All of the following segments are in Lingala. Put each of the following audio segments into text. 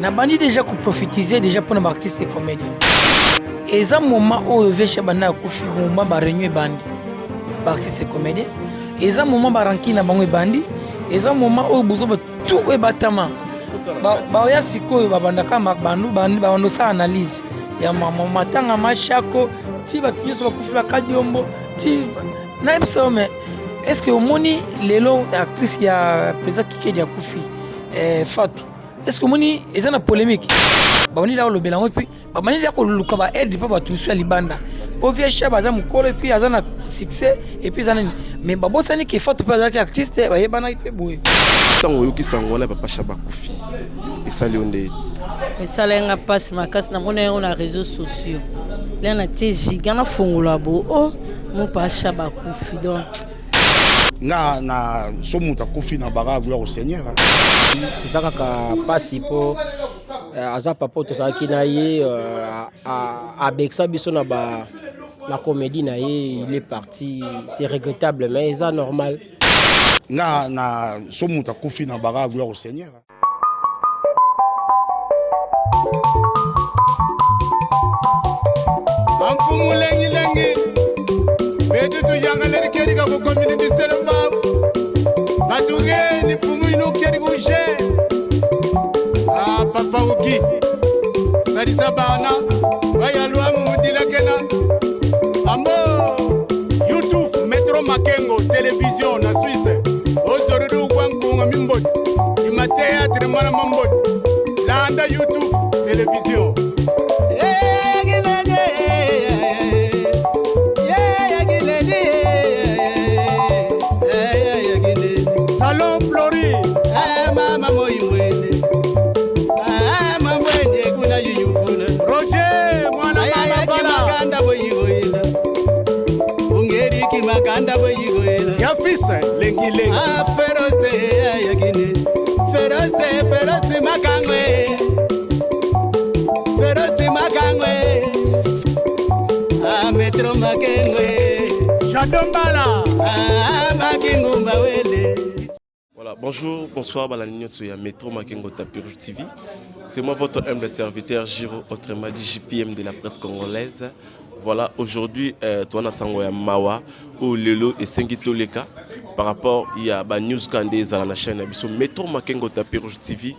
Nabandi deja ko prophétiser deja pona ba artistes et comédiens. Eza moment oyo vieux Shaba na akufi moment ba réunion ebandi. Ba artistes et comédiens. Eza moment ba rancune na bango ebandi. Eza moment oyo bozo ba tout oyo ebatama. Ba oya sikoyo babandaka bandu bandi babanda osala analyse ya mama matanga mashako ti bato nyonso bakufi bakadiombo ti nayebisa yo mais est ce que omoni lelo actrice ya président kikedi akufi eh, Fatou est ce que omoni eza na polémique babandi da kolobela yango epuis babandi da koluka ba aide mpo bato mosusu ya libanda po vie shab aza mokolo epuis aza na succès epuis eza nani mais babosani ke Fatou mpe azalaki artiste bayebanaki mpe boye. Ntango oyoki sango wana papa Shaba akufi esali yo nde? Esala nga mpasi makasi, namona yango na réseaux sociaux lea natie giga nafongola bo o oh, mopa Shaba akufi donc nga na so moto akufi na baka gloire au Seigneur. Eza kaka mpasi mpo aza papa oyo tozalaki na ye, abekisa biso na ba na comédie na ye. Il est parti, c'est regrettable, mais eza normal. Nga na so moto akufi na baka gloire au Seigneur. Amfumu lengi lengi betu tuyangaleri keri ka kukomini disele mbau batugeni mfumu inu keri kushe ah papa uki salisa bana bayalwa mumudilakena ambo YouTube Metro Makengo télévision na Suisse ozorudu kwa nkunga mimboti ima théâtre mwana mamboti landa YouTube télévision. Salon Flori mama moimwene mamwene kuna yuyuvuna Roger mwana mama bala makanda boyigoyela ungeriki makanda boyigoyela ya fils lengi lengi ferose yakine ferose ferose makangwe ferose makangwe metro makengwe Shadombala makingumba wele. Voilà, bonjour, bonsoir, balandi nyonso ya Metro Makengo Tapis Rouge TV. C'est moi votre humble serviteur Giro, autrement dit JPM de la presse congolaise. Voilà, aujourd'hui, toi na sango ya mawa ou lelo esengi toleka par rapport il y a ba news kande ezala na chaîne na biso Metro Makengo Tapis Rouge TV.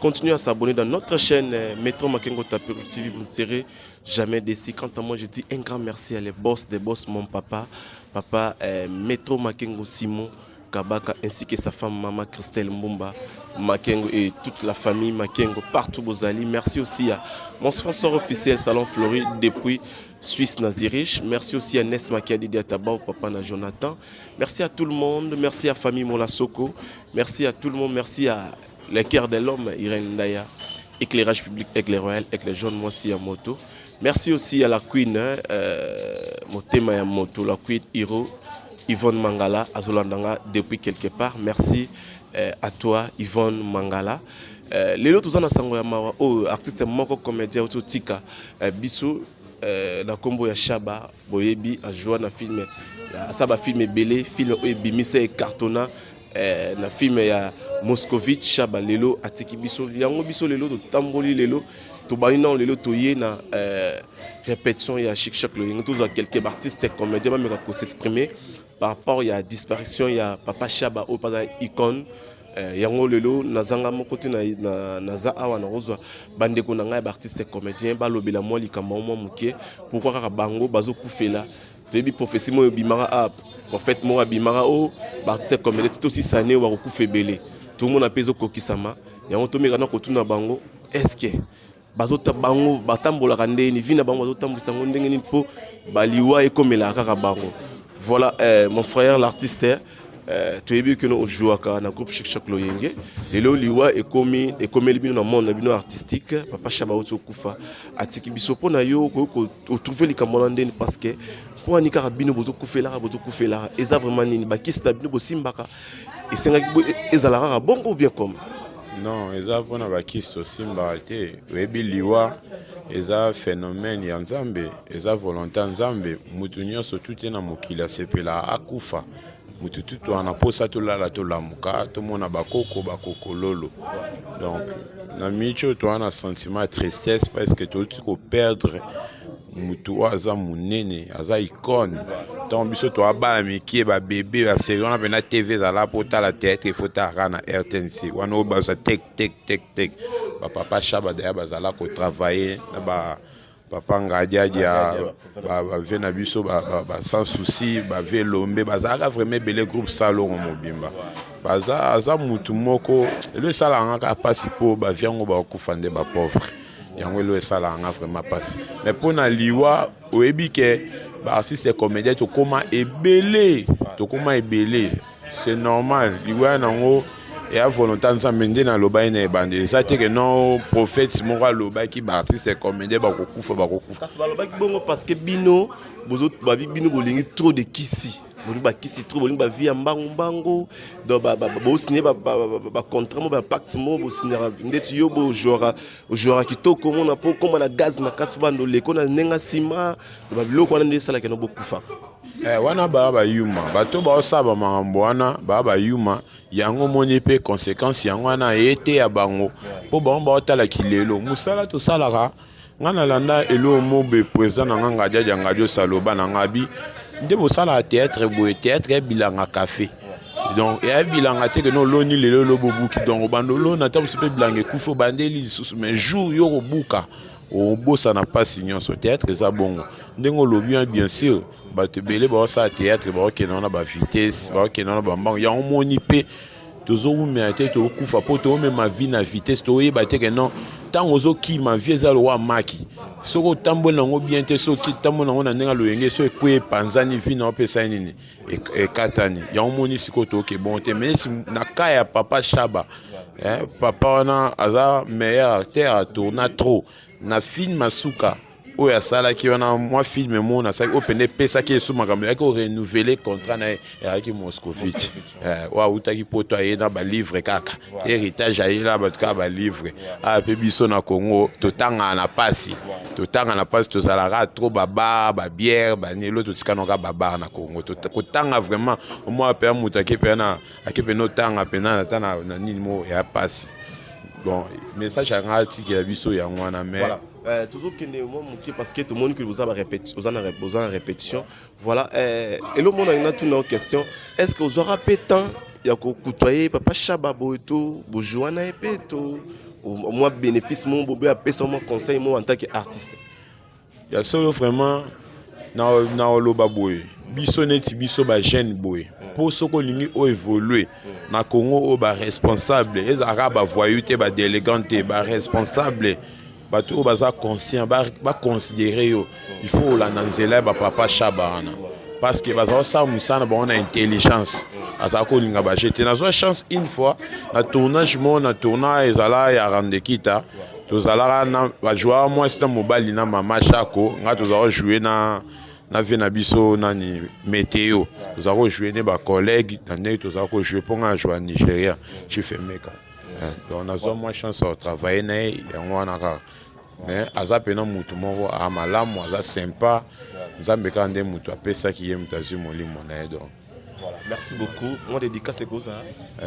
Continuez à s'abonner dans notre chaîne Metro Makengo Tapis Rouge TV, vous ne serez jamais déçus. Quant à moi, je dis un grand merci à les boss des boss, mon papa, papa Metro Makengo Simon Kabaka, ainsi que sa femme maman Christelle Mbumba Makengo et toute la famille Makengo partout bozali. Merci aussi à mon sponsor officiel Salon Floride depuis Suisse Nazirich. Merci aussi à Nes Makiadi Diatabao, papa na Jonathan. Merci à tout le monde, merci à famille Mola Soko, merci à tout le monde, merci à le cœur de l'homme Irène Ndaya, éclairage public Aigle Royal, Aigle Jaune, moi aussi à moto. Merci aussi à la Queen, hein, Motema ya moto, la Queen Hero Yvonne Mangala, azolandanga depuis quelque part. Merci à toi Yvonne Mangala. Lelo toza na sango ya mawa oyo artiste moko comédien oyo tika biso na kombo ya Shaba boyebi ajoua na film asaba film ebele, film oyo ebimisa ecartonna na film ya Moscovitch. Shaba lelo atiki biso, yango biso lelo totamboli, lelo tobandi nano, lelo toye na répétition ya Chic Choc Loyenge. Tozwa quelques artistes comédien bameka kos'exprimer par rapport ya disparition ya papa Shaba oyo mpe aza icône. Yango lelo nazanga moko te, naza awa nakozwa bandeko na ngai ya baartiste comédien balobela mwa likambo mwa moke. Pourquoi kaka bango bazokufela? Toyebi prophétie moko ebimaka, a prophète moko abimaka o baartiste comédien ti tosisane oyo bakokufa ebele. Tomona mpe ezokokisama yango. Tomeka na kotuna bango est-ce bazota bango batambolaka ndeni vi na bango, bazotambwisa yango ndenge nini mpo baliwa ekomelaka kaka bango? Voilà, mon frère l'artiste, toyebi ke no ojouaka na groupe Chic Choc Loyenge. Lelo liwa ekomi ekomeli bino na monde na bino artistique. Papa Shaba auti okufa, atiki biso. Mpo na yo okoki otrouve likambo wana ndeni? Parce que mpo ani kaka bino bozokufelaka, bozokufelaka, eza vraiment nini? Bakisi na bino bosimbaka esengaki ezala kaka bongo ou bien comme? Non, eza mpona bakisi tosimbaka te. Oyebi, liwa eza phénomène ya Nzambe, eza volonté ya Nzambe. Mutu nyonso tu te na mokili asepela akufa. Mutu tu toa na posa tolala tolamuka tomona bakoko bakokololo. Donc na minute oyo toa na sentiment ya tristesse parce que touti ko perdre mutu oyo aza munene, aza icone. Ntango biso toa bana mike ba bebe ba serie wana mpena TV ezala mpo otala theatre il faut otala kaka na RTNC wana oyo baza tek tek tek tek. Ba papa Shaba d'ailleurs bazala ko travailler na ba Papa Ngadiadia, ba ba vieux na biso ba ba, ba sans souci, ba vieux Lombe, bazalaka vraiment ebele groupe Salongo mobimba. Baza aza mutu moko elo esalaka nga kaka pasi po ba vieux yango bakufa nde ba pauvre. Yango elo esalaka nga vraiment pasi. Mais mpo na liwa oyebi ke ba artiste comédien tokoma ebele, tokoma ebele. C'est normal liwa nango eya volonté ya nzambe nde naloba ye na ebandeli eza te ke non prophète moko alobaki baartiste comédien bakokufa bakokufa kasi balobaki bongo parce que bino babi bino bolingi trop de kisi bolingi bakisi trop bolingi bavie ya mbangu mbangu donc bosigne bacontrat mo baimpact mo bosignaka ndeti yo bojouaka kitoko omona mpo okóma na gaz makasi mpo bando oleko na ndenge nsima babiloko wana nde esalaka no bokufaka. Eh, wana baa bayuma bato baosala bamakambo wana baa bayuma yango omoni mpe conséquence yango wana eteya bango mpo bango baotala kilelo mosala tosalaka ngai nalanda eloo mobe président na ngai ngadiadia ngadiosa aloba na ngai abi nde bosalaka théâtre boye théâtre ya bilanga café donc eya bilanga te ke no oloni lelo lobi obuki donc obanda olona ata mosusu mpe bilanga ekufi obandeli lisusu mais jour yo kobuka Obosana pasi nyonso theatre eza bongo ndenge olobi wana bien sur bato ebele baosala theatre baokende wana ba vitesse baokende wana bambango yango moni mpe tozowumela te tokokufa mpo toomema vie na vitesse toyeba te ke non ntango ozokima vie eza lokola maki soki otamboli nango bien te soki otamboli nango na ndenge ya loyenge so ekweyi epanzani vie na yo mpe esali nini ekatani yango moni sikoyo toke bon te mais na cas ya papa shaba eh, papa wana aza meilleur acteur atourna trop na film masuka oyo asalaki wana mwa film moko nasalaki oyo mpenza epesaki esu makambo eyaki korenouvele contrat na ye eyaki moscovitch eh, oyo awutaki poto aye na balivre kaka héritage ayela bato kaka balivre awa mpe biso na congo totangaka na mpasi totanga na mpasi tozalaka trop babar babiere banelo totikana kaka babar na congo kotanga vraiment omwa mpe moto ake mpe na ake mpe notanga mpena ata na nini moko ya mpasi bon message yanga atikela biso yango wana mais voilà. Euh, tozokende mwa moke parce que tomoni ke oza na répétition voilà euh, eloko mona nga tuna yo question est ce que ozwaka mpe temps ya kokutoye papa shaba boye to bojua na ye mpe to mwa bénéfice moko bobe apesa mwa conseil moko en tant que artiste? Ya solo vraiment na oloba boye biso neti biso ba jeune boye mpo soki olingi o évolue na Congo oyo ba responsable ezalaka ba voyou te ba delegant te ba responsable bato oyo baza conscient baconsidere yo il faut olanda nzela ya bapapa shaba wana parce que baza kosala mosala na bango na intelligence azala kolinga baje te. Nazwa chance une fois na tournage moko na tourna ezala ya randekita tozalaka na bajouaka mwasi na mobali na mama shako ngai tozala kojoue na na vie na biso nani meteo tozala kojoue ne bacollègue na ndenge tozala kojoue mpo ngai ajoua nigeria chief emeka. Donc nazwa mwa chance ya kotravaille na ye yango wana kaka mais aza mpena motu moko a malamu aza sympa nzambe kaka nde motu apesaki ye motu azwi molimo na ye donc Voilà, merci beaucoup. Moi, dédicace ekoza.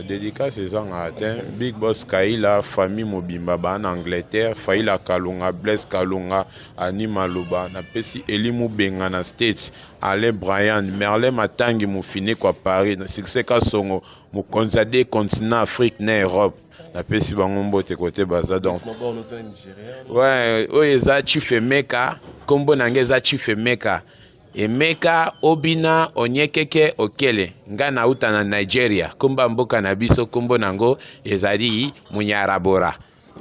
Dédicace ezangaka te. Big Boss Kaila, famille mobimba ba na Angleterre, Faila Kalunga, Blaise Kalunga, Annie Maloba, napesi Eli Mubenga na States, Alain Bryan, Merlin Matangi Mufine kwa Paris, Succès Kasongo, mokonzi ya deux continents Afrique na Europe. Napesi bango mbote kote baza donc. Ouais, oyo eza Chief Emeka, kombo na ngai eza Chief Emeka. Emeka Obina Onyekeke Okele, nga nauta na Nigeria, kombo ya mboka na biso kombo nango ezali Munyarabora.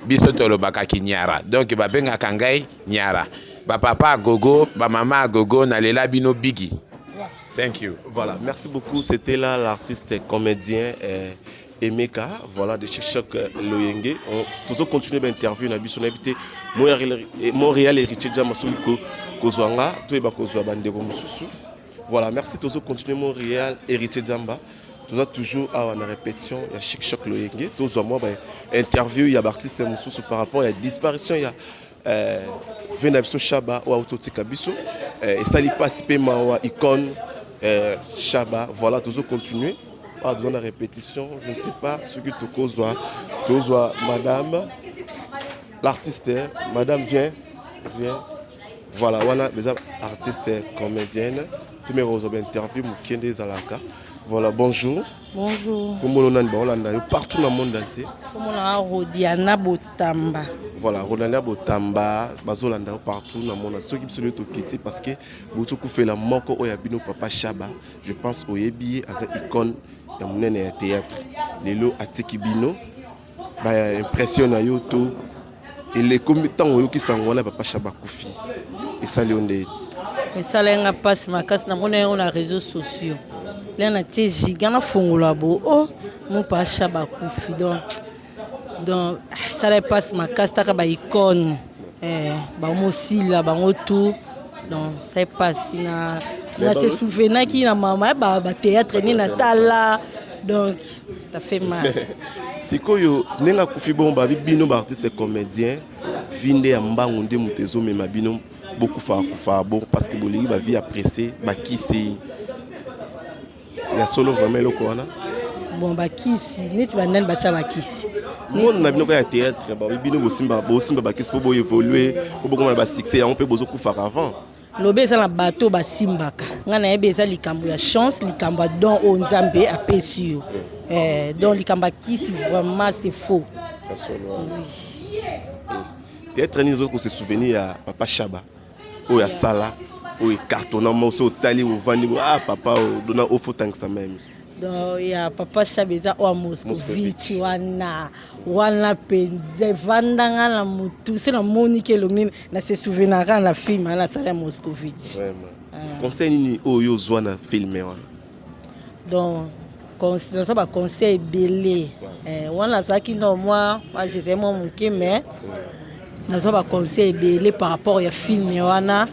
Biso tolobaka kinyara, donc babengaka ngai Nyara. Ba papa agogo, ba mama agogo, nalela bino bigi. Thank you. Voilà, merci beaucoup. C'était là l'artiste comédien Emeka, voilà, de chez Choc Loyenge. On toujours continuer l'interview na biso na invité Montréal, Montréal héritier Jama soki kozwanga, toyeba kozwa bandeko mosusu. Voilà, merci toujours continuer Montréal héritier Jamba. Toza toujours awa na répétition ya Chic Choc Loyenge. Tozwa mwa ba interview ya ba artiste mosusu par rapport ya disparition ya ve na biso Shaba oyo autotika biso. Esali pasi pe mawa icône. Shaba. Voilà, toujours continuer. Ah, dans la répétition, je ne sais pas ce que tokozwa. Tozwa, madame, l'artiste, madame, viens, viens. Voilà, voilà, mes artistes comédienne. Tous mes réseaux interview, Mukende Zalaka. Voilà, bonjour. Bonjour. Kombo nani baolanda yo partout dans le monde entier. Kombo na Rodiana Botamba. Voilà, Rodiana Botamba, bazolanda yo partout dans le monde. Soki biso tokiti parce que boutu kufela moko oyo ya bino papa Shaba, je pense oyebi ye aza icône ya monene ya théâtre. Lelo atiki bino ba impression na yo to eleko ntango oyoki sango wana papa Shaba akufi esali yo nde? Esala nga mpasi makasi. Namoni yango na réseaux sociaux lelo, natie giga, nafongola bo o mopa Shaba akufi. Donc esala mpasi makasi. Taka baicône bamosila bango tout, donc ça mpasi na se souvenaki na mama ya bathéâtre nini natala, donc ça fait mal. Sikoyo ndenge akufi bongo, babi bino baartiste comédien, vie nde ya mbangu nde moto ezomema bino bokufa kufa bon, parce que bolingi bavie ya pressé, bakisi ya solo vraiment eloko wana? Bon, bakisi neti banani basala bakisi? Monde na bino kaka ya théâtre, babi bino bosimba bakisi mpo boévolue, mpo bokoma na basuccès yango mpe bozokufaka avant. Lobi eza na bato basimbaka. Ngai nayebi eza likambo ya chance, likambo ya don oyo Nzambe apesi yo. Donc likambo ya kisi, vraiment c'est faux. Oui. Théâtre nini ozo se souvenir ya papa Shaba oyo asala, oyo ecartonna mo so otali, ovandi, ah papa dona ofotangisa meme? Donc ya papa Shaba eza oyo ya Moscovitch wana. Wana mpenza evandanga na motu. So namoniki elongi nini, na se souvenaka na film wana asala ya Moscovitch. Conseil nini oyo ozwa na film wana? Donc naza baconseil ebele wana. Azalaki no mwa jezai mwa moke, mais nazwa baconseil ebele par rapport ya film wana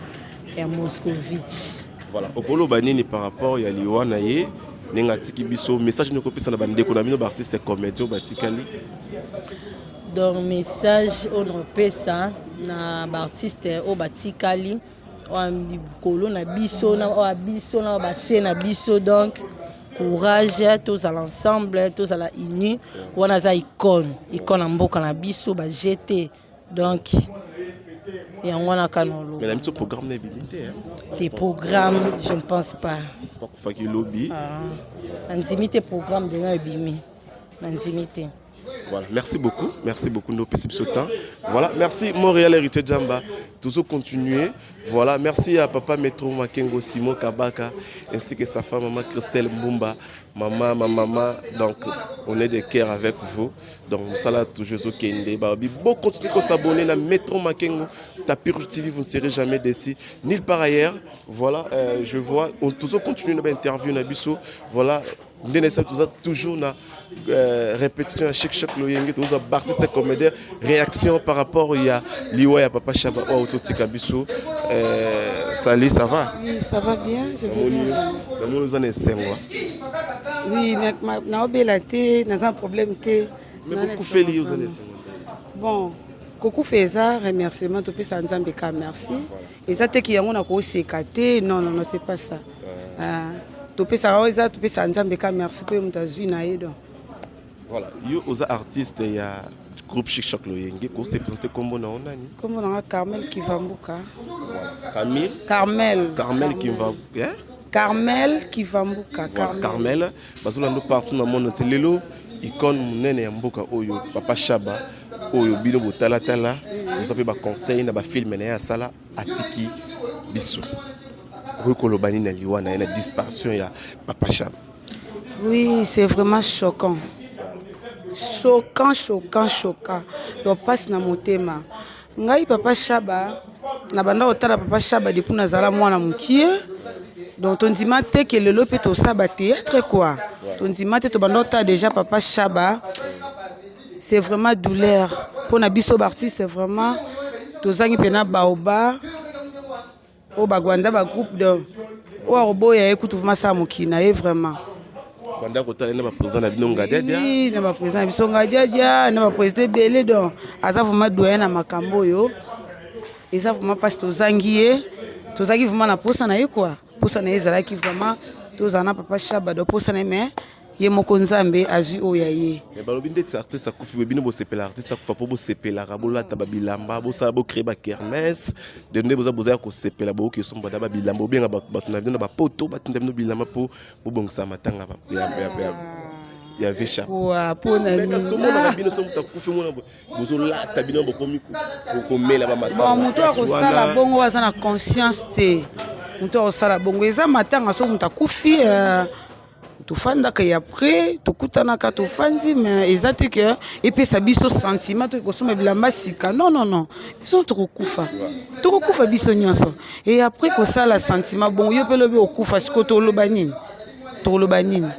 ya Moscovitch. Voilà, okoloba nini par rapport ya liwa na ye, ndenge atiki biso? Message nini okopesa na bandeko na bino baartiste comédien oyo batikali? Donc message oyo nakopesa na baartiste oyo batikali, oyo likolo na biso, na oyo biso na oyo base na biso, donc courage, tozala ensemble, tozala uni. Wana aza icône, icône ya mboka na biso bagt, donc yango wana kaka na Mais na biso programme na ebimi te? Te, programme je ne pense pas. Bakufaki lobi. Nandimi te programme ndenge ebimi, nandimi te. Voilà, merci beaucoup. Merci beaucoup, nos petits temps. Voilà, merci Montréal Héritier Jamba. Toujours continuer. Voilà, merci à papa Metro Makengo Simon Kabaka ainsi que sa femme maman Christelle Mbumba, maman, ma maman. Donc, on est de cœur avec vous. Donc, ça là toujours au Kende. Babi, bon, continuez à s'abonner à Metro Makengo. Tapis Rouge TV, vous ne serez jamais déçus. Nulle part ailleurs. Voilà, je vois, on toujours continue notre interview na biso. Voilà, ndenge toza toujours na répétition ya Chic Choc Loyenge. Toza baartiste comédien, réaction par rapport ya liwa ya papa Shaba oyo totika biso. Salut, ça va? Oui, ça va bien, je vais bien. Namoni oza na esengo. Oui, naobela te, naza problème te. Mais bokufeli ye, oza na esengo? Bon, kokufa eza remerciement, topesa Nzambe ka merci. Eza teki yango na koseka te, non, non, non, c'est pas ça. Ah, topesaka oyo eza, topesaka Nzambe ka merci mpo ye moto azwi na ye, donc. Voilà, yo oza artiste ya groupe Chic Choc Loyenge. Kose présenter, kombo na yo nani? Kombo nanga Carmel Kivambuka. Camille? Carmel. Carmel Kimva, hein? Carmel Kivambuka. Voilà, Carmel, bazolanda partout na monde entier. Lelo icône monene ya mboka oyo papa Shaba oyo bino botalatala, oza mpe baconseil na bafilme na ye asala, atiki biso. Okoki koloba nini na liwa na ye, na disparition ya papa Shaba? Oui, c'est vraiment choquant, choquant, choquant, choquant. Donc mpasi na motema. Ngai papa Shaba, na banda kotala papa Shaba depuis nazala mwana mokie. Donc tondima te ke lelo mpe tosala bathéâtre quoi, tondima te. Tobanda kotala déjà papa Shaba. C'est vraiment douleur mpona biso baartiste. Vraiment tozangi mpena baoba oyo bagwanda bagroupe. Donc oyo akoboya ye kutu vraiment asala mokili na ye vraiment. Banda kotala na baprésident na bino Ngadiadia. Oui, na baprésident na biso Ngadiadia, na baprésident ebele. Donc aza vraiment doyen na makambo oyo. Eza vraiment mpasi, tozangi ye. Tozalaki vraiment na posa na ye quoi, posa na ye ezalaki vraiment. Tozala na papa Shaba do posa na ye mais ye moko Nzambe azwi oyo ya ye. Mais balobi ndeti artiste akufi boye bino bosepela artiste akufa mpo bosepelaka bolata babilamba bosala bocree bakermesse de nde boza boza ya kosepela bokoki osomba da babilamba obenga bato na bino na bapoto batinda bino bilamba mpo bobongisa matanga ya vesha kasi tomonaka bino so moto akufi mona bozolata bino bokomi komela bamasanga moto akosala bongo aza na conscience te moto akosala bongo eza matanga so moto akufi euh, tofandaka et après tokutanaka tofandi mais eza te ke epesa biso sentiment toki kosomba bilamba sika non non non biso tokokufa tokokufa biso nyonso et après kosala sentiment bongo yo mpe lobi okufa sikoyo toloba nini tokoloba nini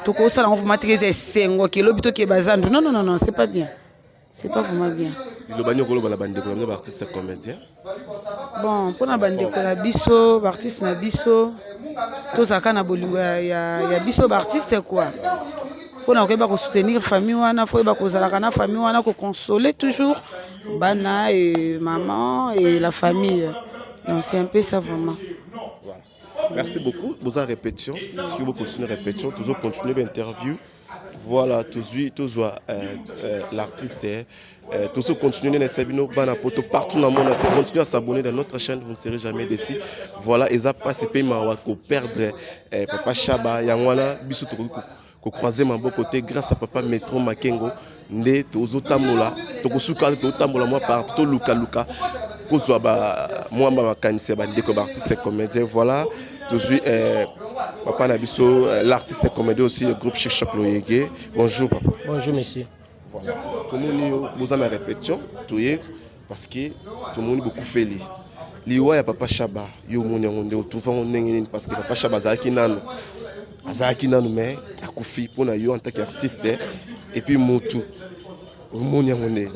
tokosala yango vraimen teke eza esengo ke lobi tokeba zandu non non non non c'est pas bien c'est pas vraiment bien liloba nini okoloba na bandeko na bino baartiste comédien bon mpona bandeko na biso baartiste na biso tozalaka na bolingo ya, ya, ya biso baartiste kua mpona koyeba kosoutenir famille wana fo oyeba kozalaka na famille wana kokonsole toujours bana et maman et la famille donc c'est un peu ça vraiment voilà. merci beaucoup boza répétition tiki bocontinue répétition toujours continuer bainterview Voilà, tozui tozwa euh, euh, l'artiste euh, euh, tozo continuer na sabino bana poto partout dans le monde entier. Continuez à s'abonner dans notre chaîne, vous ne serez jamais déçus. Voilà, eza pasi pe mawa ko perdre euh, papa Shaba yango wana biso tokoki ko croiser maboko te grâce à papa Metro Makengo nde tozotambola tokosuka totambola mwa partout tolukaluka kozwa ba mwa makanisi ya bandeko ba artiste comédien voilà tozwi euh, papa na biso euh, l'artiste comédien aussi le groupe Chic Choc Loyege bonjour papa bonjour monsieur voilà tomoni yo boza na répétition toye parce que tomoni bokufeli liwa ya papa Shaba yo omoni yango nde otrouve yango ndenge nini parce que papa Shaba azalaki nano azalaki nano mais akufi mpona yo en tant qu'artiste et puis motu omoni yango ndenge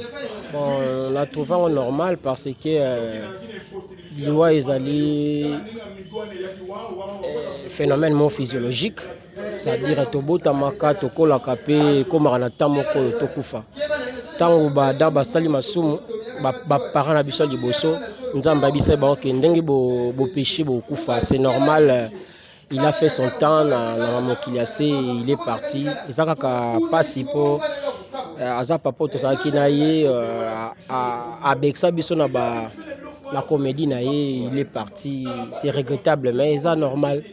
bon na trouve yango normal parce que euh, liwa ezali euh, phénomène moko physiologique c'est-à-dire tobotamaka tokolaka mpe ekomaka na temps moko oyo tokufa ntango bada basali masumu baparent na biso ya liboso nzambe ayebisaki bango ke ndenge bopeshe bokufa c'est normal il a fait son temps na, na mokili ya se il est parti eza kaka mpasi mpo euh, aza papa oyo tozalaki na ye euh, abekisa biso na ba na comédie na ye il est parti c'est regrettable mais eza normal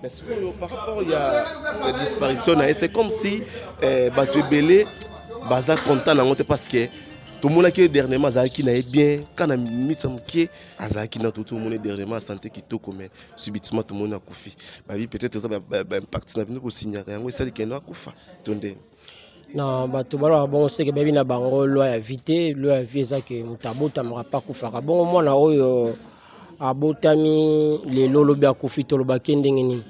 mais sikoyo par rapport ya, ya disparition na ye c'est comme si eh, bato ebele baza content nango te parce que tomonaki ye dernièrement azalaki na ye bien ka na minute ya moke azalaki na toto omoni dernièrement santé kitoko mais subitement tomoni akufi babi peut-être eza baimpact na bino bosignaka yango esali kendo akufa to nde na bato balobaka bongo seke bayebi na bango loi ya vie te loi ya vie eza ke moto abotamaka mpe akufaka bongo mwana oyo abotami lelo olobi akufi tolobaki ndenge nini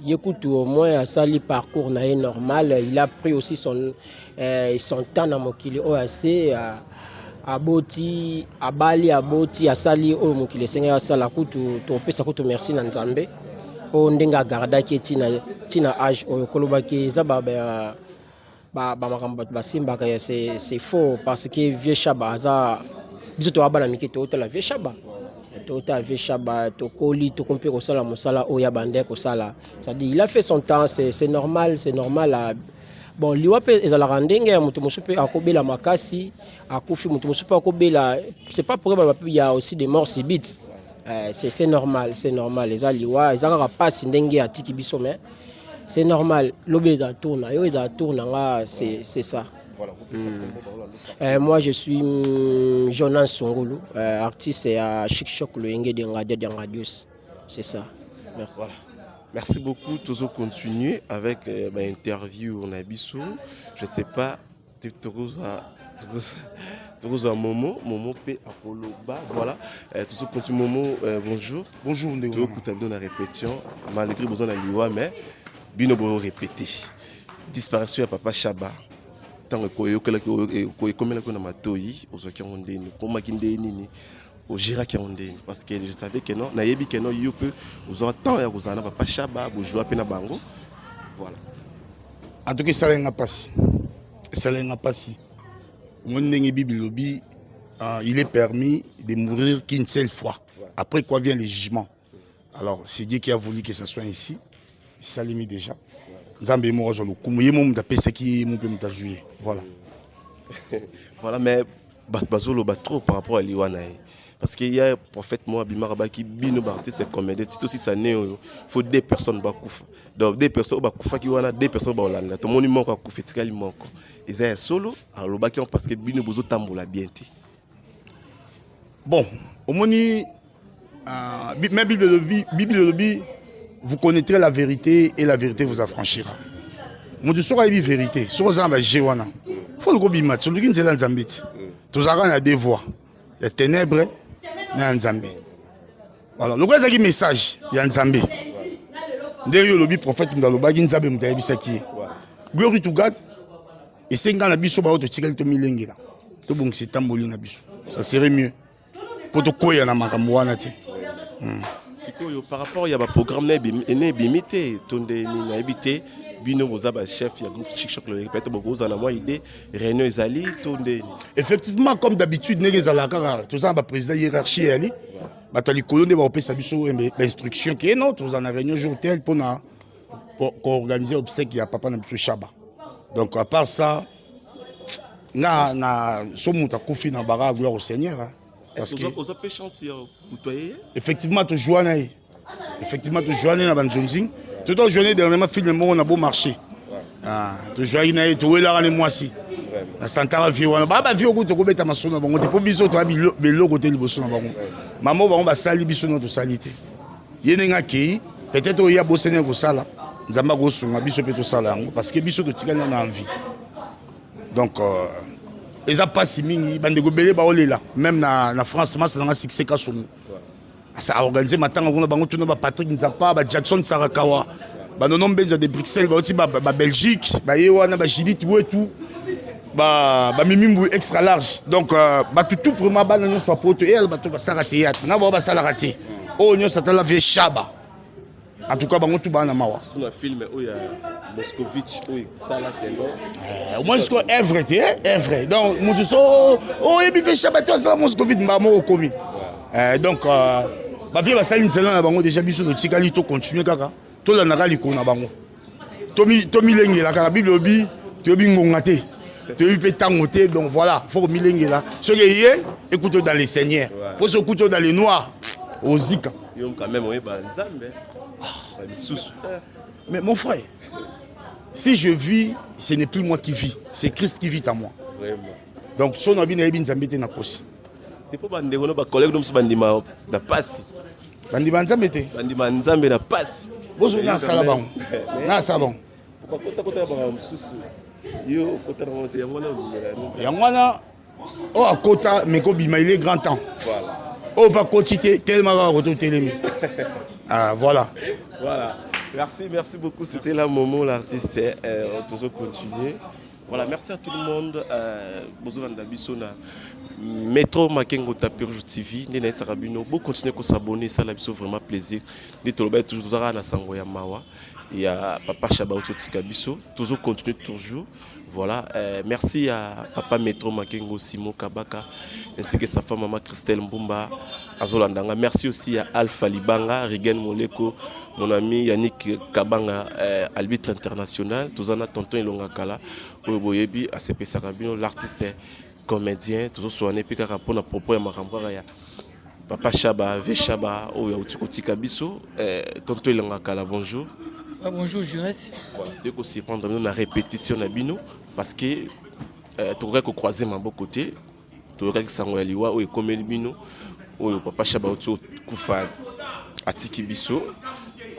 ye kutu au moins asali parcours na ye normal il a pris aussi son, euh, son temps na mokili oyo ase euh, aboti abali aboti asali oyo mokili esengeli asala kutu topesa kutu merci na nzambe mpo ndenge agardaki ye ntina ntina age oyo kolobaki eza bamakambo bato basimbaka c'est faux parce que vieux Shaba aza biso toya bana mike tootala vieux Shaba tootala vieux Shaba tokoli tokomi mpe kosala mosala oyo abandaki kosala c'est-à-dire il a fait son temps c'est normal c'est normal bon liwa mpe ezalaka ndenge ya moto mosusu mpe akobela makasi akufi moto mosusu mpe akobela c'est pas pour il y a aussi des morts subites euh, c'est normal c'est normal eza liwa eza kaka mpasi ndenge atiki biso mais c'est normal lobi eza tour na yo eza tour na nga c'est ça Voilà, mm. euh, moi je suis mm, Jonas Songolo euh, artiste à Chic Choc Loyenge de Ngadia de Ngadios c'est ça merci voilà. Merci beaucoup. Toujours continuer avec euh, ma interview na biso. Je sais pas tokozwa momo momo mpe akoloba voilà euh, toujours continue momo euh, bonjour bonjour ndeko tokuta bino na répétition malgré besoin na liwa mais bino borépété disparition ya papa Shaba ntango ekoyokelaki ekomelaki na matoi ozwaki yango ndeni okomaki nde nini ogéraki yango ndeni parce que je savais que non nayebi que non yo mpe ozwaka temps ya kozala na papa Shaba bozwa mpe na bango voilà en tout cas esalaki nga mpasi esalaki nga mpasi omoni ndenge bible elobi il est permis de mourir qu'une seule fois après quoi vient le jugement alors c'est Dieu qui a voulu que ça soit ainsi Esalemi déjà. Nzambe ye moko azwa lokumu, ye moko moto apesaki ye, ye moko mpe moto azwi ye. Voilà. Voilà, mais bato bazoloba trop par rapport à liwa na ye. Parce qu'il y a un prophète moi abimaka baki bino ba artiste comédien tito sisa ne oyo faut deux personnes bakufa. Donc deux personnes bakufaki wana deux personnes baolanda. Tomoni moko akufa etikali moko. Eza ya solo alobaki parce que bino bozotambola bien te. Bon, omoni euh, mais Bible elobi, Bible elobi vous connaîtrez la vérité et la vérité vous affranchira. Moto soki ayebi vérité, soki oza na ba jeu wana, faut luka obima ti, oluki nzela ya Nzambe ti. Tozalaka na deux voies, ya ténèbres na ya Nzambe. Voilà, lokola ezalaki message ya Nzambe. Ndenge yo olobi prophète moto alobaki Nzambe moto ayebisaki ye. Glory to God. Esenga na biso baoyo totikali tomilengela, tobongisa etamboli na biso, ça serait mieux mpo tokweya na makambo wana te. Sikoyo par rapport ya baprogramme na ebimi te to nde nini nayebi te, bino boza bachef ya groupe Chic Choc Loyenge, peut-être bokozala na mwa idée réunion ezali to nde nini? Effectivement, comme d'habitude ndenge ezalaka kaka, toza na baprésident, hiérarchie eyali bato ya likolo nde bakopesa biso bainstruction ke non, tozala na réunion jour tel mpona koorganiser obsèque ya papa na biso Shaba. Donc à part ça, nga na so moto akufi na baka gloire au Seigneur, hein. Parce que oza pe chance ya kotoye. Effectivement tojoua na ye, effectivement tojoua na ye na banzonzing, to tojoua na ye dernièrement film moko na beau marché. Ah, tojoaki na ye, towelaka ne mwasi na santaka vie wana baa bavie okuti tokobeta masolo na bango te mpo biso toya biloko te liboso na bango. Mama bango basali biso no tosali te, ye ndenge akei peut-être oyo ye abosani ya kosala, Nzambe akosunga biso mpe tosala yango parce que biso totikali na envie. Donc eza mpasi mingi, bandeko ebele baolela même na France. Masa nanga Succès Kasongo asa aorganize matanga kuna, bango tuna ba Patrick Nzapa, ba Jackson Sarakawa, banono Mbenza de Bruxelles, bauti ba Belgique, baye wana, ba Judith Wetu, bamimimbu extra large. Donc bato tout vraiment, bana nyonso ya poto eyala, bato basalaka théâtre na bao basalaka te, oyo nyonso atala vie Shaba, en tout cas bango tu bana mawa. Na film oyo ya Moscovitch oyo esala tellement. Omoni sikoyo œuvre te, œuvre. Donc motu so oyebi vie Shaba te, asala Moscovitch mbaa moko okomi. Donc bavie basali nzela na bango déjà, biso totikali tocontinue kaka, tolandaka likolo na bango, tomilengela kaka. Bible obi toyebi ngonga te, toyebi mpe ntango te. Donc voilà, faut komilengela. Soki eye ekuti dans le Seigneur, po soki okuti dans le noir, ozika. Yo quand même oyeba Nzambe lisusu. Mais mon frère, si je vis, ce n'est plus moi qui vis, c'est Christ qui vit en moi. Vraiment. Donc so na bino nayebi Nzambe te, nakosi. Te mpo bandeko no bacollègue no mosusu bandima na pasi. Bandima Nzambe te. Bandima Nzambe na pasi. Bozo nasala bango, nasala bango. Bakotakota bango mosusu, yo okota nango te, yango wana olingela. Yango wana oyo akota mais kobima, il est grand temps. Oyo mpe akoti te, telema kaka koto telemi. Ah, voilà. Voilà, merci, merci beaucoup. C'était là Momo l'artiste. Toujours continuer. Voilà, merci à tout le monde. Bozolanda biso na Metro Makengo Tapirju TV, nde nayesaka bino bo continuer ko s'abonner, esala biso vraiment plaisir. Nde toloba toujours tozalaka na sango ya mawa ya papa Shaba ototika biso, toujours continuer toujours. Voilà, merci à papa Metro Makengo, Simon Kabaka, ainsi que sa femme maman Christelle Mbumba azolandanga. Merci aussi à Alpha Libanga, Rigen Moleko, mon ami Yannick Kabanga, arbitre international, tozana tonton Ilonga Kala, oyo boyebi asepesaka bino l'artiste comédien, tozosoane mpe kaka mpona propos ya makambo kaka ya papa Shaba, ve Shaba oyo auti kotika biso. Tonton Ilonga Kala, bonjour. Ouais, bonjour Jurès. Voilà, de ko surprendre bino na répétition na bino parce que tokokaki kocroiser maboko te, toyokaki sango ya liwa oyo ekomeli bino, oyo papa Shaba auti kokufa atiki biso.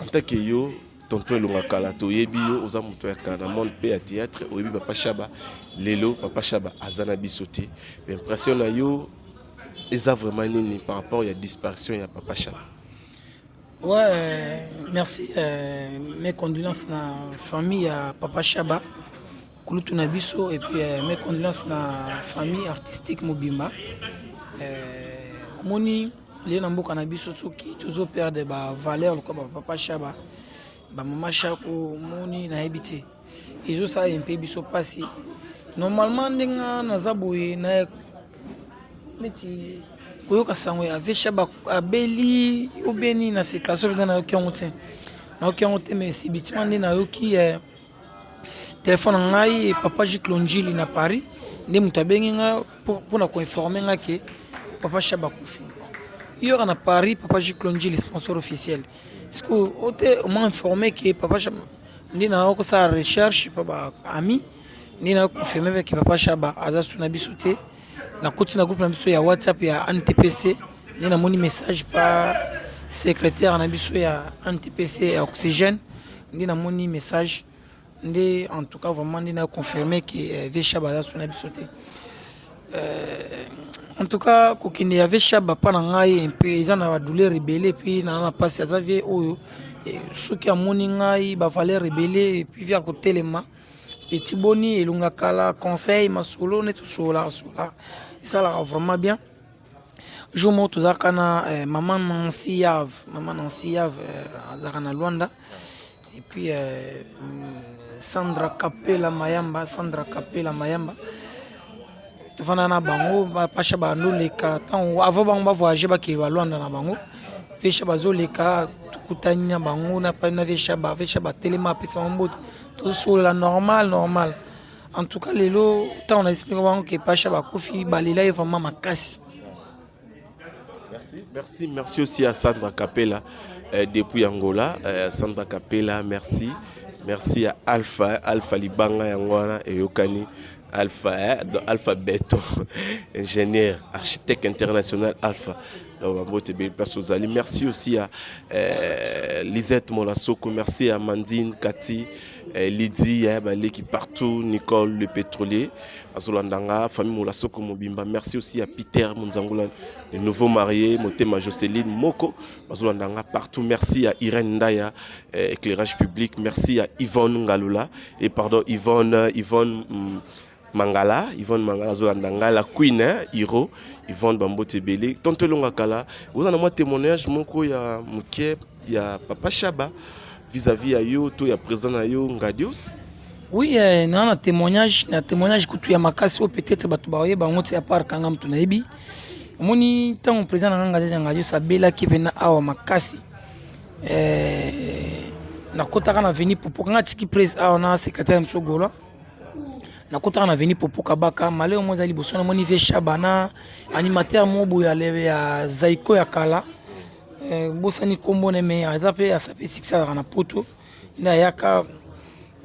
En tant que yo tonton Elonga Kala, toyebi yo oza moto ya kala na monde mpe ya théâtre, oyebi papa Shaba, lelo papa Shaba aza na biso te, impression na yo eza vraiment nini par rapport ya disparition ya papa Shaba? Ouais, merci. Mes condoléances na famille ya papa Shaba, kulutu na biso, et puis mes condoléances na famille artistique mobimba. Omoni lelo na mboka na biso, soki tozo perdre ba valeur lokola ba papa Shaba, ba mama Shako, omoni nayebi te, ezosala mpe biso mpasi. Normalement ndenge naza boye na neti koyoka sango ya ve Shaba abeli obeni na circulation mpenza, nayoki yango te. Nayoki yango te, mais subitement nde nayoki eh, telefone na ngai, papa Giclo Njili na Paris nde moto abengi nga mpona koinforme nga ke papa Shaba akufi. Yoka na Paris, papa Giclo Njili, sponsor officiel. Sikoyo ote oma informe ke papa Shaba, nde na kosala recherche pa ba ami, nde na confirme mpe ke papa Shaba aza su na biso te. Nakoti na groupe na biso ya WhatsApp ya ANTPC, nde namoni message pa secrétaire na biso ya ANTPC ya Oxygène, nde namoni message nde. En tout cas, vraiment, nde na confirme ke vieux Shaba aza su na biso te. En tout cas, kokende ya vieux Shaba mpa na ngai mpe eza na badouleur ebele, et puis na na mpasi. Aza vieux oyo soki amoni ngai, bavaleur ebele, et puis vieux akotelema petit boni elonga kala, conseil, masolo nde tosololaka sololaka, esalaka vraiment bien. Jour moko tozalaka na mama Nancy Yave, mama Nancy Yave azalaka na Lwanda, et puis Sandra Kapela Mayamba, Sandra Kapela Mayamba, tofanda na bango. Bapasha bandoleka ntango avant bango bavoyage, bakende balwanda na bango, vieux bazoleka, tokutani na bango na vieux Shaba. Vieux Shaba atelema, apesa bango mbote, tosolola normal normal. En tout cas, lelo ntango na explique bango ke pasha bakufi, balela ye vraiment makasi. Merci, merci, merci aussi à Sandra Capella depuis Angola. Sandra Capella, merci. Merci à Alpha, Alpha Libanga Yangwana et Yokani. Alpha, hein, Alpha Beton, ingénieur, architecte international Alpha. Place aux alliés. Merci aussi à Lisette Molasoko, merci à Mandine, Cathy, Lydie, hein, l'équipe partout, Nicole le pétrolier, Azolandanga, famille Molasoko Mobimba. Merci aussi à Peter Munzangula, le nouveau marié, Motema Jocelyne Moko, Azolandanga partout. Merci à Irène Ndaya, éclairage public. Merci à Yvonne Ngalula, et pardon, Yvonne, Yvonne Mangala, Yvonne Mangala, Azolandanga, la Queen, hein, Hiro, Yvonne Bambote Belé, Tonto Longa Kala. Vous avez un témoignage, moko ya Mukie, ya Papa Shaba, vis-à-vis ya yo, to ya président na yo, Ngadios. Oui, na témoignage, na témoignage kutu ya makasi oyo peut-être bato baoyeba yango ti, à part kanga moto nayebi. Omoni, ntango président na nga Ngadios Ngadios abelaki mpena awa makasi, nakotaka na avenue Popoka, nga tiki presse awa na secrétaire mosu Gola, nakotaka na avenue Popoka baka maleo mo eza liboso, namoni vieux Shaba na animateur mo boye ya Zaiko ya kala, bosani nkombo na me, aza mpe asape succès, azalaka na Poto, nde ayaka.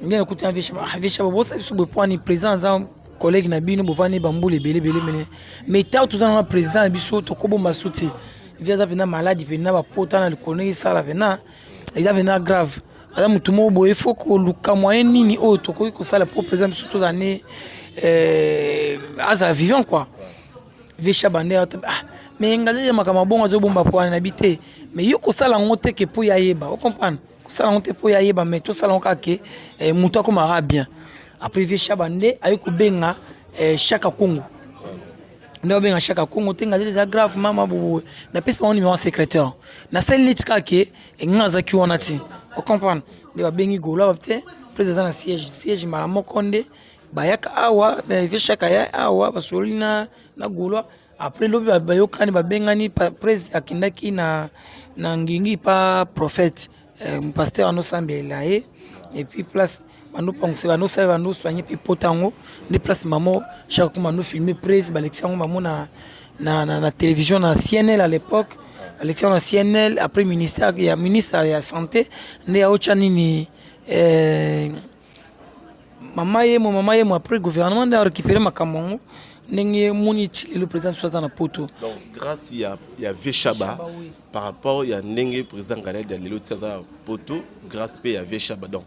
Nde nakuti na vieux Shaba. Ah, vieux Shaba, bosala biso boye po ani président aza collègue na bino, bovandi bambula ebele ebele, mene mais ntango toza na président na biso, tokobomba so te. Vieux aza mpena maladi mpena, bapota na likolo ndenge esala mpena, eza mpena grave. Aza motu moko boye, faut koluka moyen nini oyo tokoki kosala po président biso tozala ne azala vivant quoi. Vieux Shaba nde ah, mais ngai ya makambo bongo azobomba po wana nayebi te, mais yo kosala yango te ke po ya yeba, ocomprendre, kosala yango te mpo ya yeba, mais tosala yango kaka ke moto akomaka bien. Après, vieux Shaba nde aye kobenga Chaka Congo, nde babenga Chaka Congo te, ngai eza grave mama boye, napesi bango numéro secrétaire, nasali neti kaka ke nga azalaki wana ti, ocomprendre. Nde babengi Golo te, président aza na siège, siège mbala moko nde bayaka awa, vieux Chaka ya awa, basololi na Golo. Après lobi bayokani, babengani président, akendaki na Ngingi pa prophète, pasteur anosambela ye, et puis place bandopangisa, bandosala, bandosoigne mpe pota yango, nde place mamo Chaka kuma ando filme presse, balekisi yango mamo na télévision na CNL à l'époque, balekisi yango na CNL. Après, ministère ya ministre ya santé nde aotya nini, mama yemo, mama yemo. Après, gouvernement nde arécupéré makambo yango, ndenge moni ti lelo président biso aza na Poto. Donc grâce ya vieux Shaba, oui. Par rapport ya ndenge président Galed ya lelo ti aza Poto, grâce mpe ya vieux Shaba. Donc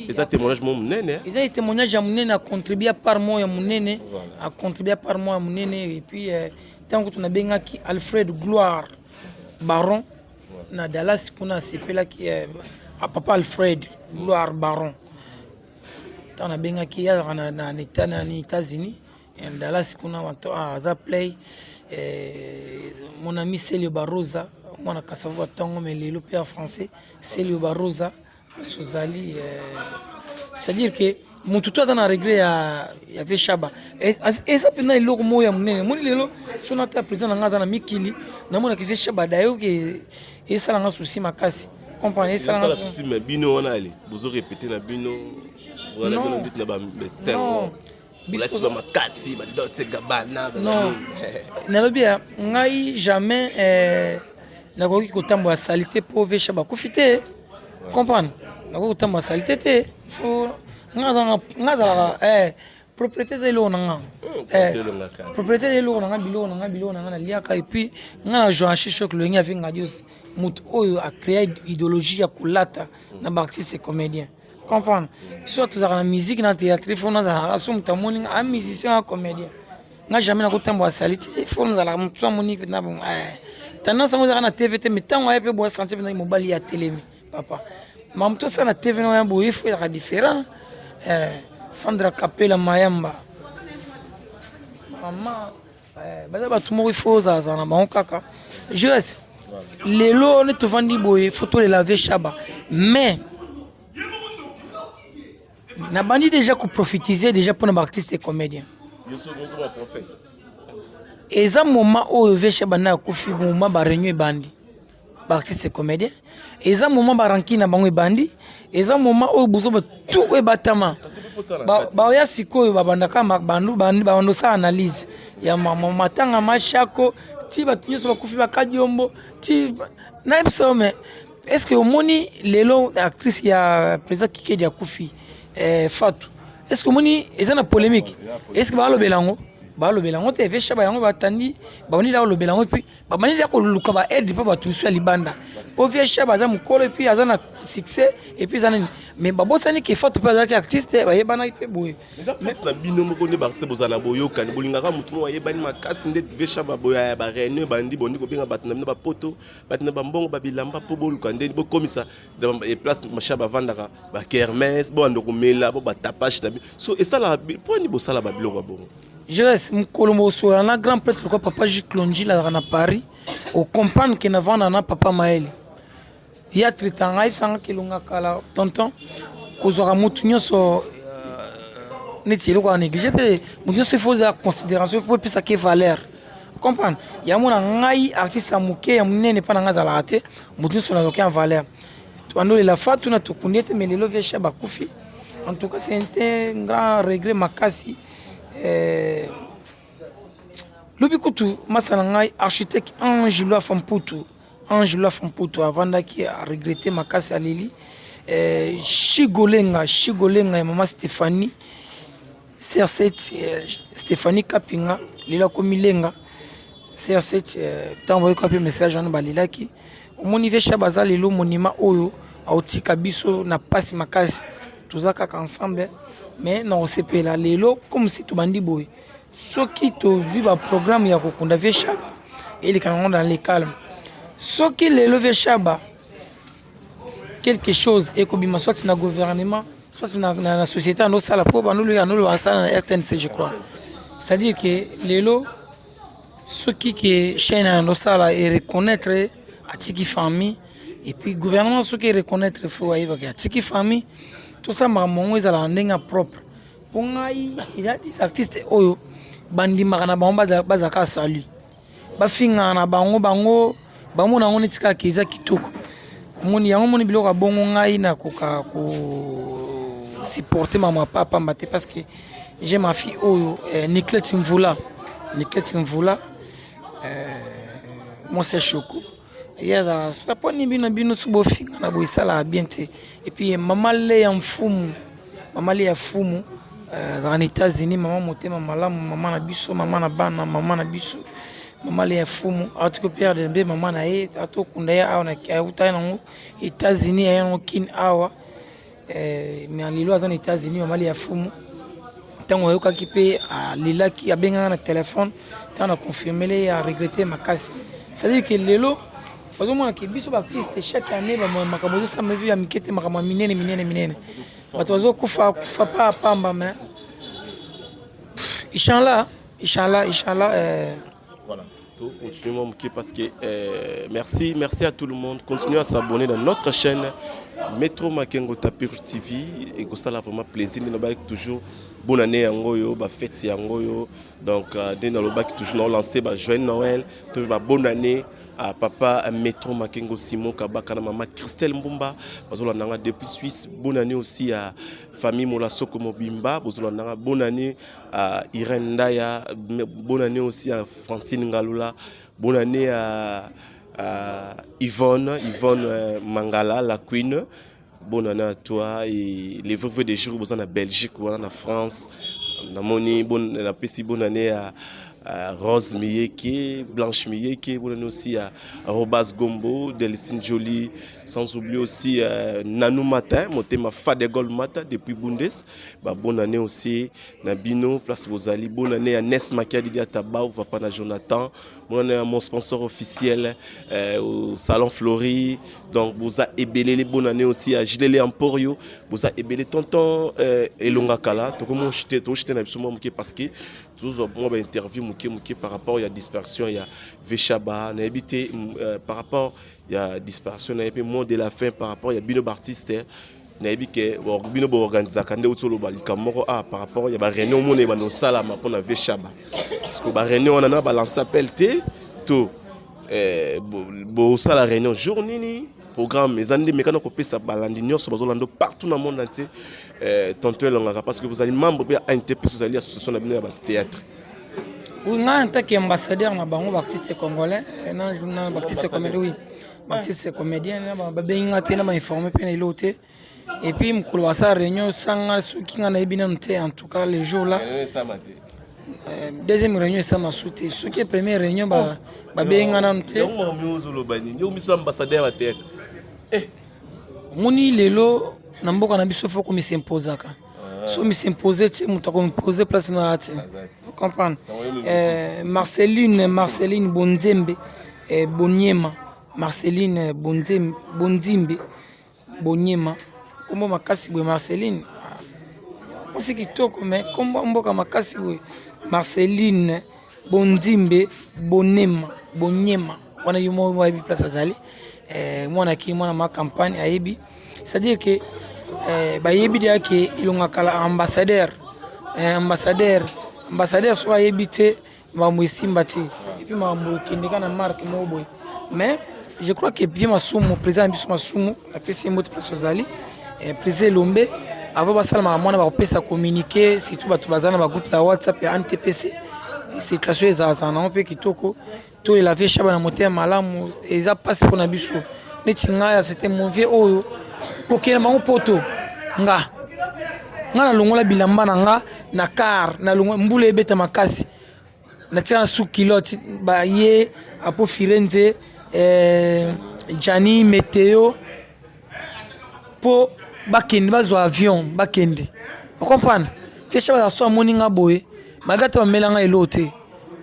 eza témoignage mo monene. Eza témoignage ya monene, acontribue par mo ya monene, acontribue par mo ya monene. Et puis ntango kutu nabengaki Alfred Gloire Baron na Dallas kuna, asepelaki, papa Alfred Gloire Baron. Ntango nabengaki ye, azalaka na États-Unis, Dallas kuna, aza play. Mon ami Selio Barosa, mwana Kasavu batongo, mais lelo mpe ya français, Selio Barosa ozali. C'est-à-dire que motu to aza na regret ya vieux Shaba, eza mpenza eloko moko ya monene. Moni lelo so nata président na nga aza na mikili, namonaki vieux Shaba dayoki, esalanga souci makasi. Comprendre esala souci mais bino wana ale bozo répéter na bino wana bino nditi na ba sengo bolati ba makasi ba Dolce Gabbana. Non, nalobi ya ngai jamais eh, nakoki kotambola salite mpo vesha bakufi te, comprendre, nakoki kotambola salite te, faut nga azalaka eh, propriété eza eloko na nga, eh, propriété eza eloko na nga, biloko na nga, biloko na nga naliaka. Et puis nga na Joanchi Choc Loyenge avi Ngadios, moto oyo acréa idéologie ya kolata na baartiste comédien, comprendre. Biso tozalaka na musique na théâtre, il faut nazalaka so moto amoni nga a musicien, a comédien, nga jamais nakotambola sali te, il faut nazalaka moto amoni mpenza bon tendance yango ezalaka na TV te. Mais ntango aye mpe boya sante mpenza mobali ya telemi papa makambo tosala na TV na oya boye, il faut ezalaka différent. Sandra Kapela Mayamba, mama, baza bato moko il faut ozalazala na bango kaka. Jures lelo nde tovandi boye, faut tolela vieux Shaba, mais nabandi déjà koprophétiser déjà mpona baartiste et comédien. Eza moment oyo vieux Shaba nde akufi, moment baréunion ebandi baartiste comédien, eza moment baranki na bango ebandi, eza moment oyo bozoba tu oyo ebatama baoya sikoyo babandaka bandu bando osala analyse ya matanga mashako ti bato nyonso bakufi bakadiombo ti nayebisa. Mais est ce que omoni lelo actrice ya président Kikedi akufi, Fatu, est ce que omoni eza na polémique? Est ce que balobela yango? Balobela yango te. Vieux Shaba yango batandi babandi da kolobela yango, et puis babandi da koluka baaide mpo bato mosusu ya libanda, po vieux Shaba aza mokolo, et puis aza na succès, et puis eza nini. Mais babosani ke Fatu mpe azalaki artiste, bayebanaki mpe boye. Eza force na bino moko nde baartiste bozala na boyokani, bolingaka motu moko ayebani makasi nde vieux Shaba boya ya baréunion ebandi, bondi kobenga bato na bino bapoto, bato na bambongo, babilamba, mpo boluka ndeni bokomisa place Shaba bavandaka bakermesse, bobanda komela bo batapage na bino. So esalaka mpo ani bosala babiloko ya bongo? Jeres mokolo mosola na grand prêtre lokwa papa J Clongil azalaka na Paris, ocomprendre ke navanda na papa Mayele ye atraitanga, ayebisanga kelonga kala tonton kozwaka motu nyonso neti eloko ya néglige te, motu nyonso il faut ya considération, il faut epesaka valeur, comprendre. Yango na ngai artiste ya moke ya monene mpa na ngai azalaka te, motu nyonso nazwaki ya valeur. Andolela Fatu na tokundi ete, mais lelo vieux Shaba akufi, en tout cas c'est un grand regret makasi. Lobi kutu masa na ngai architecte Ange Lwafa Mputu, Ange Lwafa Mputu avandaki aregretter makasi, aleli. Shigolenga, Shigolenga ya mama Stéphanie CR7, Stéphanie Kapinga lelo akomi Lenga CR7. Ntango bayoka mpe message wana balelaki. Omoni vieux Shaba aza lelo monument oyo aotika biso na mpasi makasi. Toza kaka ensemble, mais na kosepela lelo comme si tobandi boye, soki tozwi baprogramme ya kokunda vieux Shaba eleka nango dans le calme. Soki lelo vieux Shaba quelque chose ekobima soit na gouvernement, soit na société andosala, mpo bandolo andolo basala na RTNC, je crois, c'est-à-dire que lelo soki ke chaîne andosala ereconnaître atiki famille, et puis gouvernement soki ereconnaître, faut ayebaka atiki famille, tosala makambo yango ezala na ndenge ya propre. Mpo ngai eza des artistes oyo bandimaka na bango bazalaka salut, bafingaka na bango, bango bamona yango neti kaka eza kitoko. Omoni yango, omoni biloko ya bongo, ngai nakoka kosupporter mama pa pamba te, parce que j'ai ma fille oyo Niclette Mvula, Niclette Mvula, mwasi ya Shoko, ye azalaka soki aponi bino bino so bofinga na boye esalaka bien te. Et puis mama Leya Mfumu, mama Leya Fumu azalaka na États-Unis, mama motema malamu, mama na biso, mama na bana, mama na biso, mama Leya Fumu auti koperdre mpe mama na ye, atokunda ye awa, auta ye nango États-Unis, aye yango Kine awa, mais lelo aza na États-Unis. Mama Leya Fumu ntango ayokaki mpe alelaki, abengaka na telefone, ntango na confirmele ye aregretter makasi. C'est-à-dire que lelo bazomona ke biso baartiste chaque année makambo ezosamba ya mike te, makambo ya minene minene minene, bato bazokufa kufa pa pamba, mais inchallah, inchallah, inchallah. Voilà. Continuons parce que merci, merci à tout le monde. Continuez à s'abonner dans notre chaîne Metro Makengo Tapir TV et que ça a vraiment plaisir. Nous avons toujours bonne année yango yo, ba fête yango yo. Donc nous avons toujours lancer ba joyeux Noël, ba bonne année. à papa Metro Makengo Simon Kabaka na mama Christelle Mbumba bazolanda nga depuis Suisse. Bonne année aussi à famille Molasoko Mobimba bozolanda nga. Bonne année à Irène Ndaya, bonne année aussi à Francine Ngalula, bonne année à Yvonne, Yvonne Mangala la Queen. Bonne année à toi et les vrais des jours boza na Belgique wana na France. Namoni bonne napesi bonne année à Rose Miyeke, Blanche Miyeke, bonne année aussi à Robas Gombo, Delcine Jolie, sans oublier aussi Nanou Matin, Motema Fadegol Mata depuis Bundes. Bah, bonne année aussi na Bino, place Bozali, bonne année à Nes Makia Didia Tabao, papa na Jonathan, bonne année à mon sponsor officiel au Salon Flori, donc Boza Ebelele, bonne année aussi à Gilele Emporio, Boza Ebele, tonton Elonga Kala, to comment chuter, to chuter na biso moke parce que toujours moi ba interview moke moke par rapport ya dispersion ya Veshaba, na ebité par rapport ya dispersion na epe mot de la fin par rapport ya bino artiste na yebi ke bino boorganisaka nde outi oloba likambo moko a par rapport ya baréunion omona ebanda osalama mpona Veshaba, parce que baréunion wana na balance appel te to bosala réunion jour nini, programme eza nde mekana kopesa balandi nyonso bazolanda partout na monde entier, tonton Elongaka, parce que bozali membre mpe ya ANTPC, ozali association na bino ya bathéâtre. Oui, nga en tant qu'ambassadeur na bango baartiste congolais na journal baartiste comédien, oui, baartiste comédien, babengi nga te na bainforme mpe na eloko te. Et puis mokolo basala réunion sanga, soki nga nayebi nanu te. En tout cas, le jour là, deuxième réunion esama su te. Soki première réunion, babengi nga nanu te. Miso ambassadeur ya théâtre. Omoni, lelo na mboka na biso, faut komisimposaka. So misimpose te, moto akomimpose place na ya te, comprendre. Marceline, Marceline Bonzembe, Boniema, Marceline Bonzembe, Bonzimbe Bonyema, nkombo makasi boye. Marceline mwasi kitoko, mais nkombo mboka makasi boye. Marceline Bonzimbe Bonema, Bonyema wana, yo moko ayebi place azali. Mwana ki mwana ma campagne ayebi, c'est-à-dire que bayebi deya ke Elonga Kala ambassadeur, ambassadeur, ambassadeur. Soki ayebi te, makambo esimba te. Et puis makambo ekende kaka na marque moko boye. Mais je crois que bien Masumu, président na biso Masumu, apesi ye mbote place ozali, président Elombe. Avant basala makambo wana, bakopesa communiqué, surtout bato baza na bagroupe ya WhatsApp ya ANTPC. Circulation ezalazala nango mpe kitoko. Toyela vieux Shaba na motema malamu. Eza mpasi mpona biso. Neti ngai, c'était mon vieux oyo kokende bango poto. Nga nalongola bilamba na nga na car, nalongola, mbula ebeta makasi, natika na sous culotte. Baye Apo Firenze, Jani Meteo, mpo bakende bazwa avion, bakende. Ocomprendre, vieux Shaba aza so amoni nga boye, malgré ata bamela nga eloko te,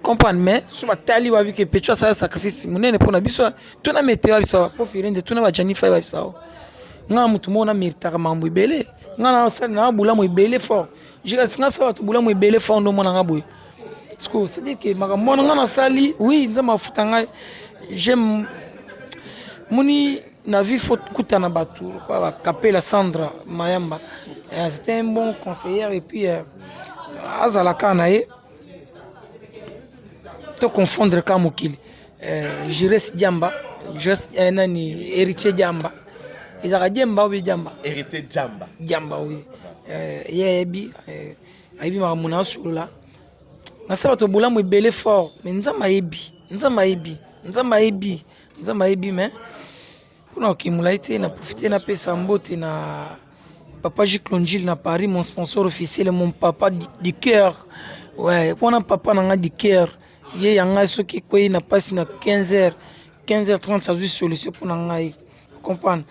comprendre. Mais so batali, babi ke pecho asala sacrifice monene mpona biso. Tuna Meteo babisa, po Firenze, tuna bajani fai babisa o nga motu moko naméritaka makambo ebele. Nga na bulamu ebele fort, nga sala bato bulamu ebele fort. Ndo omona nga boye, parce que c'est-à-dire que makambo wana nga nasali, oui, Nzambe afuta ngai. J'aime moni na vie, faut kutana bato lokola bakapela Sandra Mayamba. C'était un bon conseiller. Et puis azala kaka na ye to confondre kaka mokili. Jires Diamba, Jires, nani, Héritier Diamba, ezalaka Diamba obi Diamba? Héritier Diamba. Diamba, oui. Ye ayebi, ayebi makambo na asolola. Nasala bato bolamu ebele fort, mais Nzambe ayebi, Nzambe ayebi, Nzambe ayebi, Nzambe ayebi. Mais mpona kokimula ye te, na profite napesa mbote na papa Giclongile na Paris, mon sponsor officiel, mon papa du cœur. Ouais, mpona papa na nga du cœur, ye ya ngai, soki ekwei na mpasi na 15 heures, 15 h 30 azwi solution mpona ngai, comprendre.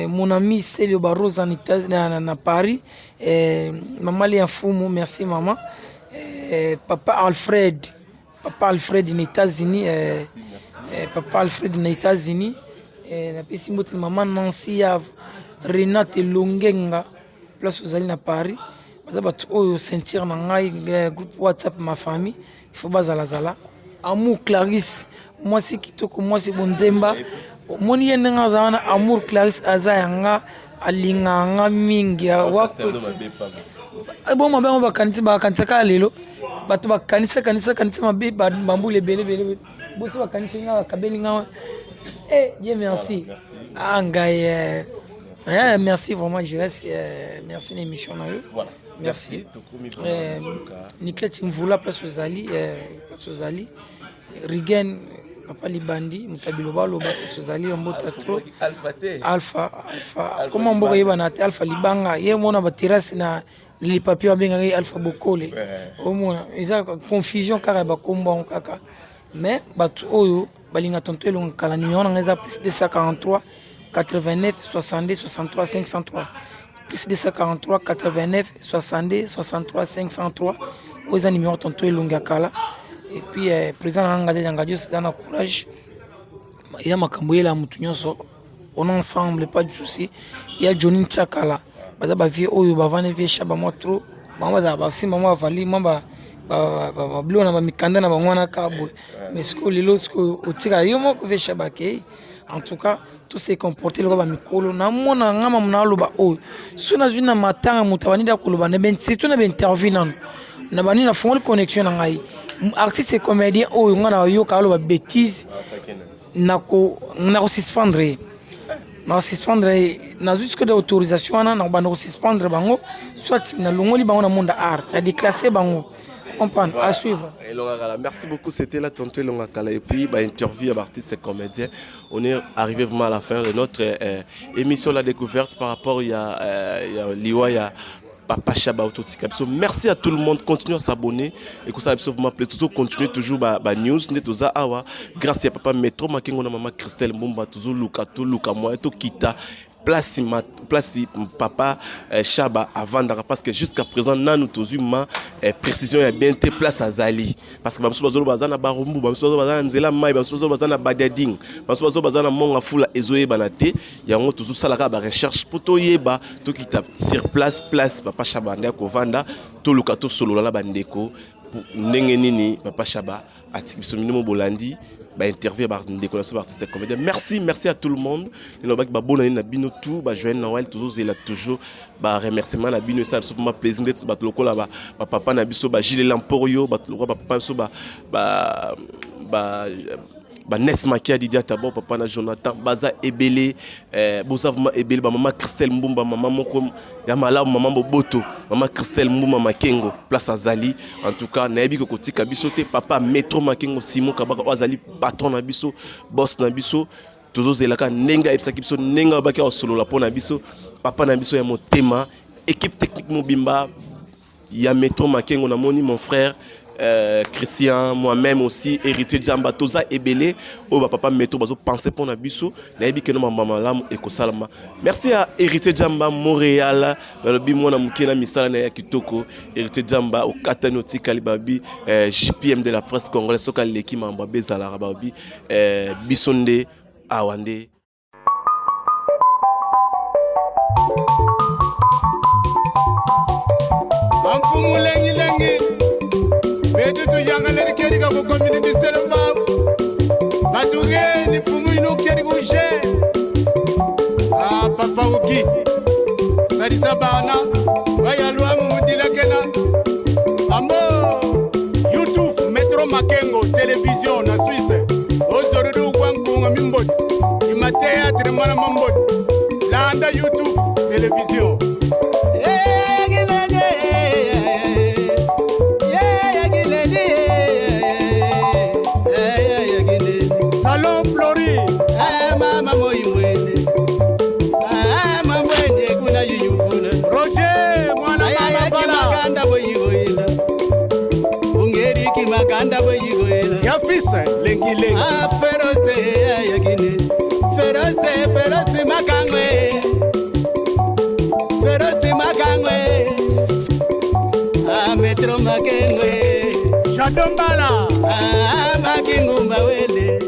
Mon ami Selio Barosa na Paris, mama Lia Mfumu, merci mama. Papa Alfred, papa Alfred na États-Unis, papa Alfred na États-Unis, napesi mbote. Mama Nancy ya Renate Longenga, place ozali na Paris. Baza bato oyo ceinture na ngai, groupe WhatsApp ma famille, il faut bazalazala. Amour Clarisse, mwasi kitoko, mwasi bonzemba, omoni ye ndenge aza wana. Amour Clarisse aza yanga, alingaka nga mingi. Bon, mabe yango bakanisi, bakanisaka lelo bato bakanisa kanisa kanisa mabe, bambula ebele ebele. Bosi bakanisi nga bakabeli nga. Eh, Dieu merci. Ah ngai eh, eh, merci vraiment Jires, eh, merci na émission na yo. Voilà. Merci. Tokomi Eh, Niclette Mvula place ozali, eh, place ozali. Rigen papa Libandi, moto ya biloba loba place ozali mbota trop. Alpha te. Alpha, Alpha. Comment mboka yebana te Alpha Libanga, ye mona ba terrasse na les papiers babengaka ye Alpha Bokole. Omona eza confusion kaka ya bakombo yango kaka. Mais bato oyo balinga tonto elonga kala numéro na ngai eza plus 243 89 62 63 503 plus 243 89 62 63 503 oyo eza numéro tonto elongi ya kala. Et puis eh, président na ngai Ngadi Ngadios eza na courage eza makambo eyela motu nyonso, on est ensemble, pas de souci. Ya Johnny Ntsakala baza bavie oyo bavandi vie Shaba mwa trop, bango bazala basimba mwa bavali mwa babiloko na bamikanda na bango wana kaka boye. Mais sikoyo lelo sikoyo otika yo moko vie Shaba akei. En tout cas to se comporter lokola bamikolo. Namona nga mamu naloba oyo soki nazwi na matanga moto abandi da koloba na ben surtout na bainterview nano na bandi nafungoli connexion na ngai artiste et comédien oyo nga nayoka aloba bêtise, nako suspendre ye, na suspendre ye. Nazwi sikoyo de autorisation wana na kobanda kosuspendre bango, soit nalongoli bango na monde art, na déclasse bango, comprendre. À suivre. Elonga Kala, merci beaucoup. C'était là tonton Elonga Kala. Et puis, bah, interview à artiste et comédien. On est arrivé vraiment à la fin de notre émission La Découverte par rapport il y a Liwa, il y a Papa Shaba Autotika. Merci à tout le monde. Continuez à s'abonner. Et que ça vraiment plaisir. Toujours continuer toujours ba, ba news. Nde awa. Grâce à Papa Metro Makengo na Maman Christelle Mbumba. Toujours Luka, tout Luka moi, tout Kita. Place, ma, place papa Shaba avandaka parce que jusqu'à présent nanu tozwi ma précision ya bien te place azali, parce que bamosusu bazoloba baza na Barumbu, bamosusu bazoloba baza na nzela mai, bamosusu bazoloba baza na Badiading, bamosusu bazoloba baza na Monga Fula. Ezoyebana te. Yango tozosalaka barecherche mpo toyeba, tokita sur place, place papa Shaba nde akovanda, toluka tosolola na bandeko ndenge nini papa Shaba atiki biso. Mino bolandi bainterview ya bandeko na biso baartiste comédien. Merci, merci à tout le monde. Nalobaki babonani na bino tout, bajoyeux Noël. Tozozela toujours baremerciement na bino, esala biso vraiment plaisir. Ndeti bato lokola bapapa na biso bagile Lamporio, bato lokola bapapa na biso ba Banes Makia, Didia Tabo, papa na Jonathan, baza ebele, boza vraiment ebele. Bamama Christelle Mbumba, mama moko ya malamu, mama Boboto, mama Christelle Mbumba Makengo, place azali. En tout cas nayebi ke kotika biso te. Papa Metro Makengo, Simon Kabaka oyo azali patron na biso, boss na biso, tozozelaka ndenge ayebisaki biso, ndenge abaki akosolola mpo na biso, papa na biso ya motema. Équipe technique mobimba ya Metro Makengo, namoni mon frère Christian, moi-même aussi, héritier Jamba, toza ebele oyo bapapa Metro bazopense mpo na biso. Nayebi keno mamba malamu ekosalama. Merci à héritier Jamba Montréal, balobi mwana moke na misala na ye ya kitoko. Héritier Jamba okatani otikali, babi JPM de la presse congolaise, soki aleki mambo abe ezalaka, babi biso nde awa nde. Amfumu lengilengi betutu yangaleri kerika ku community selembao batugeni mfumu inu keri kushe. Ah, papa uki salisa bana bayalwamu mudilakena ambo YouTube Metro Makengo télévision na Suisse ozorudu gwankunga mimboti ima théâtre mana mamboti landa YouTube télévision. Salon Flori. Mama moimwene mamwene kuna yuyuvuna. Roger mwana mama bala. Makanda boyigoyela ungeriki makanda boyigoyela. Ya fils lengi lengi. Ferose yakine ferose ferose makangwe ferose makangwe Metro Makengwe. Shadombala. Makingumba wele.